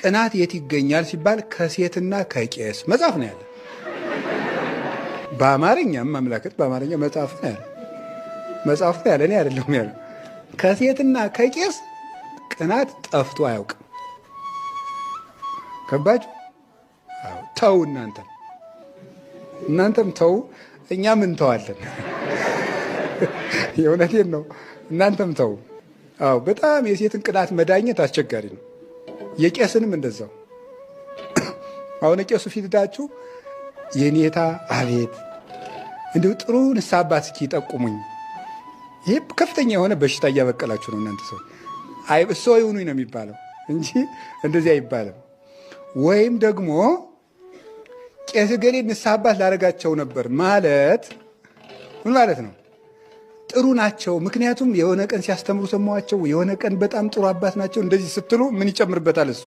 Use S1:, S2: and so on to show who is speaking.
S1: ቅናት የት ይገኛል ሲባል ከሴትና ከቄስ መጽሐፍ ነው ያለ። በአማርኛም አምላክት በአማርኛ መጽሐፍ ነው ያለ። መጽሐፍ ነው ያለ፣ እኔ አይደለሁም ያለው። ከሴትና ከቄስ ቅናት ጠፍቶ አያውቅም። ገባችሁ? ተው፣ እናንተም እናንተም ተው፣ እኛም እንተዋለን። የእውነቴን ነው። እናንተም ተው። አዎ በጣም የሴትን ቅናት መዳኘት አስቸጋሪ ነው። የቄስንም እንደዛው። አሁን ቄሱ ፊት ሄዳችሁ የኔታ አቤት እንዲሁ ጥሩ ንስሐ አባት እስኪ ጠቁሙኝ። ይሄ ከፍተኛ የሆነ በሽታ እያበቀላችሁ ነው እናንተ ሰው። አይ እሶ ይሁኑኝ ነው የሚባለው እንጂ እንደዚህ አይባልም። ወይም ደግሞ ቄስ ገሌ ንስሐ አባት ላደርጋቸው ነበር ማለት ምን ማለት ነው? ጥሩ ናቸው፣ ምክንያቱም የሆነ ቀን ሲያስተምሩ ሰማኋቸው፣ የሆነ ቀን በጣም ጥሩ አባት ናቸው። እንደዚህ ስትሉ ምን ይጨምርበታል እሱ?